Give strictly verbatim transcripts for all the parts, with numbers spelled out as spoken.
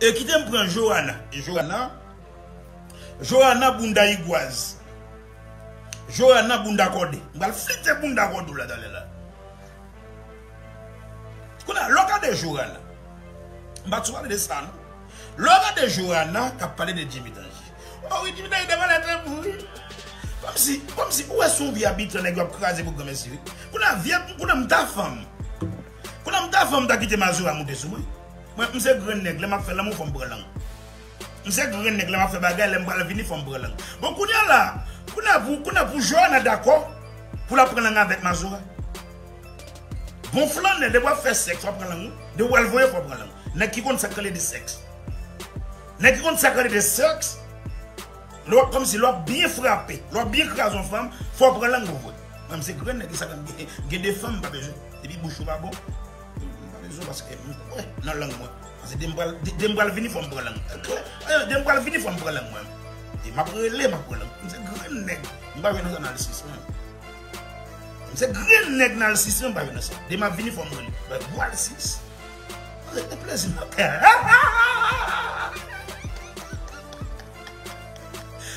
E kite m pran Johanna. E Johanna, Johanna bounda igwaz. Johanna bounda kòde. M pral flite bounda kòde w la talè la. Kounye a, lè w gade Johanna, m pa t sou pale de sa, non. Lè w gade Johanna k ap pale de Jimmy Danje. O wi, Jimmy Danje te malè tanpou, wi. Kòmsi, kòmsi, ou wè se yon vye abitan nèg yo ap kraze pou granmèsi, wi. Kounye a, vye, kounye a m ta fanm. Kounye a m ta fanm, m ta kite Mazora monte sou mwen. Mwen, m se grenn nèg, lè m ap fè lanmou, fò m pran lang. M se grenn nèg, lè m ap fè bagay, lè m pral vini, fò m pran lang. Bon, kounye a la, kounye a pou, kounye a pou Johanna dakò pou l ap pran lang avèk Mazora. Bon flannè, depi w ap fè sèks, w ap pran lang, wi. Depi w al voye, fò w pran lang. Nèg ki konn sa k rele de sèks. Nèg ki konn sa k rele de sèks, lè w ap, kòmsi lè w ap byen frape, lè w ap byen kraze yon fanm, fò w pran lang pou vre. Mwen, m se grenn nèg, sa gen, gen de fanm, m pa bezwen. Depi bouch ou pa bon, m pa bezwen, paske m kwè nan lang mwen. Paske depi m pral, de-, depi m pral vini, fò m pran lang. Klè. Depi m pral vini, fò m pran lang mwen. E m ap rele, m ap pran lang. M se grenn nèg. M pa jwe nan sa nalsis, mwen. M se grenn nèg nalsis, mwen, m pa jwe nan sa. Depi m ap vini, fò m rele. Mwen, gwo alsis. E plezi m ap fè.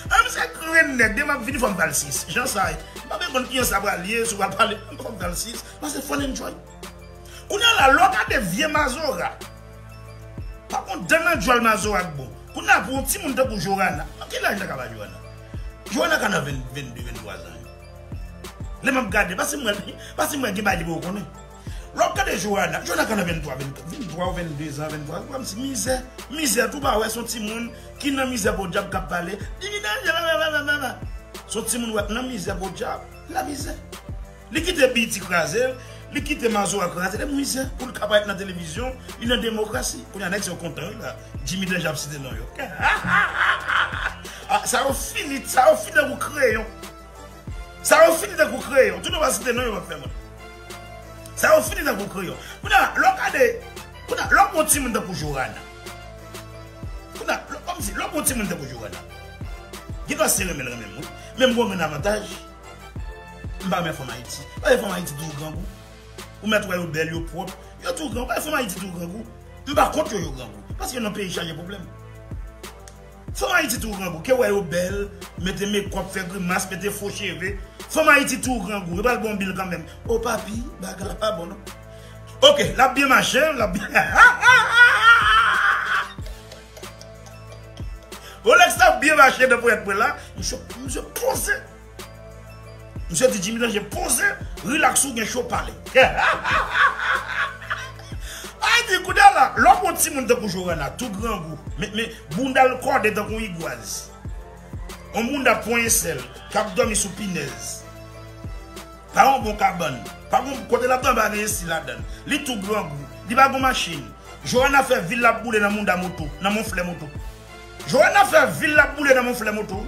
M se grenn nèg, depi m ap vini, fò m fè alsis. Jan sa ye. M pa bezwen konn kijan sa pral ye, si w pral pale, fò m fè alsis. Paske fun and joy. Kounye a la, lè w gade vye Mazora, pa gon dan nan djòl Mazora k bon. Kounye a, pou yon timoun tankou Johanna, nan ki laj la ka ba Johanna? Johanna ka nan ven, vennde, venntwa zan, wi. Lè m ap gade, pase m wè, pase m wè gen bagay li poko konnen. Lè w ap gade Johanna, Johanna ka nan venntwa, venntwa, venntwa ou vennde zan, venntwa, ou pa m si mizè, mizè, tou pa wè, se yon timoun ki nan mizè podyab k ap pale. Li vin nan mizè, se yon timoun wè k nan mizè podyab, la mizè. Li kite B E T kraze l, li kite Mazora kraze l, e mizè pou l ka parèt nan televizyon, li nan demokrasi. Kounye a nèg sa yo kontan, wi, la. Jimmy Danje ap site non yo. Ah, sa yo fini, sa yo fini tankou kreyon. Sa yo fini tankou kreyon. Tout nou va site non yo va fè mal. Sa yo fini tankou kreyon. Kounye a, lè w gade, kounye a, lè w pran timoun tankou Johanna. Kounye a, lè, kòmsi, lè w pran timoun tankou Johanna. Gen dwa se renmen l renmen m, wi. Men m gon grenn avantaj. M pa renmen fanm Ayiti. Paske fanm Ayiti tou grangou. Ou mèt wè yo bèl, yo pwòp. Yo tou grangou. Paske fanm Ayiti tou grangou. M pa kont yo, yo grangou. Paske yo nan peyi chaje pwoblèm. Fanm Ayiti tou grangou. Ke wè yo bèl, mete mekòp, fè grimas, mete fo cheve. Fanm Ayiti tou grangou. Yo pral ba w bil kanmenm. O papi, bagay la pa bon, non. Oke, l ap byen mache, l ap byen. Rolex la ap byen mache nan ponyèt mwen la. Misye, misye poze. Misye di Jimmy Danje poze, relax ou gen cho pale. Ay di kounye a la, lè w pran timoun tankou Johanna, tou grangou, men, men bounda l kòde tankou yon igwaz. Yon bounda ponyensèl, k ap dòmi sou pinèz. Pa yon bon kabann, pa yon kote l ap dòmi pa gen esi ladan l. Li tou grangou, li pa gon machin. Johanna fè vil l ap boule nan mounda moto, nan monflè moto. Johanna fè vil l ap boule nan monflè moto.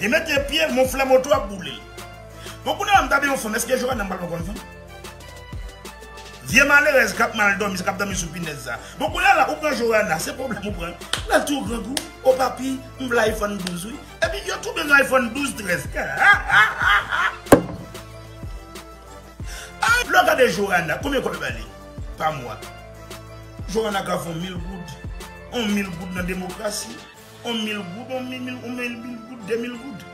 E mete pye, monflè moto ap boule. Bon, kounye a m ta byen yon fanm, èske Johanna m pral pran kòm fanm? Vye malerèz k ap mal dòmi, k ap dòmi sou pinèz sa. Bon, kounye a la, ou pran Johanna, se pwoblèm ou pran. Lè l tou grangou, o papi, m vle iPhone douz, wi. Epi yo tou bezwen iPhone douz, trèz. Ay, lè w gade Johanna, konbyen kòb yo ba li pa mwa? Johanna ka fè yon mil goud. Yon mil goud nan demokrasi. Yon mil goud, yon mil, mil, yon mil, mil goud, de mil goud.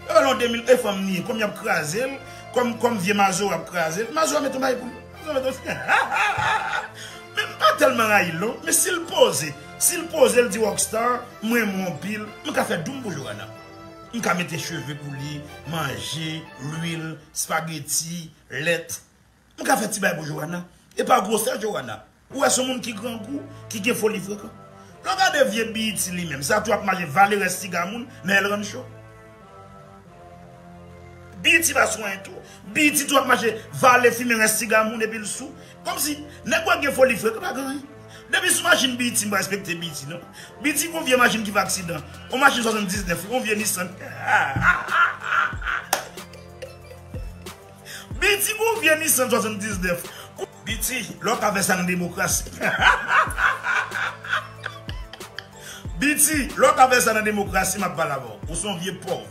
Yo ba l yon de mil, e fanm ni, kòm y ap kraze l, kòm, kòm vye Mazora ap kraze l. Mazora mete yon bagay pou li. Mazora mete yon... Men m pa tèlman rayi l, non. Men si l poze, si l poze, l di Rockstar, m renmen w anpil, m ka fè doum pou Johanna. M ka mete cheve pou li, manje, lwil, spageti, lèt. M ka fè ti bagay pou Johanna. E pa gwosè Johanna. Ou wè se yon moun ki grangou, ki gen foli frekan. Lè w gade vye B E T li menm, sa tou ap mache vale rès siga moun nan El Rancho. B E T pa sou anyen tou. B E T tou ap mache vale fimen rès siga moun epi l sou. Kòmsi nèg wè gen foli frekan pa gen anyen. Depi sou machin B E T m pa respekte B E T non. B E T gon vye machin ki fè aksidan. Yon machin swasanndiznèf, yon vye Nissan. B E T gon vye Nissan swasanndiznèf. B E T, lè w ka fè sa nan demokrasi. B E T, lè w ka fè sa nan demokrasi, m ap pale avè w. Ou se yon vye pòv.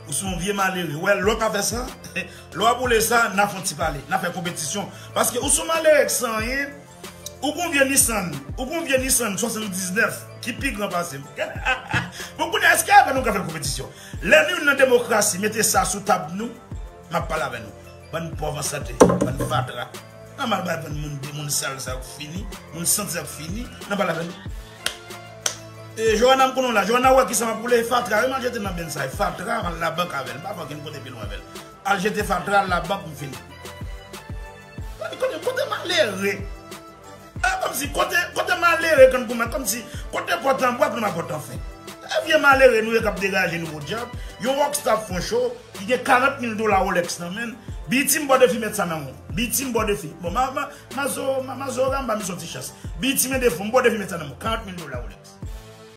Ou se yon vye malere. Wè, lè w ka fè sa, lè w ap woule sa, n a fè yon ti pale. N a fè konpetisyon. Paske ou se yon malere k san anyen. Ou gon vye Nissan, ou gon vye Nissan swasanndiznèf ki pi gran pase m. Bon, kounye a, èske avè nou ka fè konpetisyon? Lè nou nan demokrasi, mete sa sou tab nou, m ap pale avè nou. Bann pòv an sante, bann fatra. N a mal bay bann moun, moun sal sa k fini, moun sant sa k fini, n a pale avè nou. E, Johanna, m konnen w la. Johanna, wè kisa m ap woule, fatra wi, m al jete nan benn sa, fatra, m al labank avè l. M pa fè okenn kote pi lwen avè l. Al jete fatra, al labank, m fini. Kote, kote, kote malere? E kòmsi, kote, kote malere, kangoumè, kòmsi, kote pòt an bwa, nou pa pòt an fè. E vye malere nou ye k ap degaje nou podyab. Yon rockstar fon show, ki gen karant mil dola Rolex nan men l. Bitim bò defi mèt sa nan men w. Bitim bò defi. Bon, ma, ma, Mazora, m ba misye yon ti chans. Bitim ede fon, m bò defi mèt sa nan men w. Karant mil dola Rolex.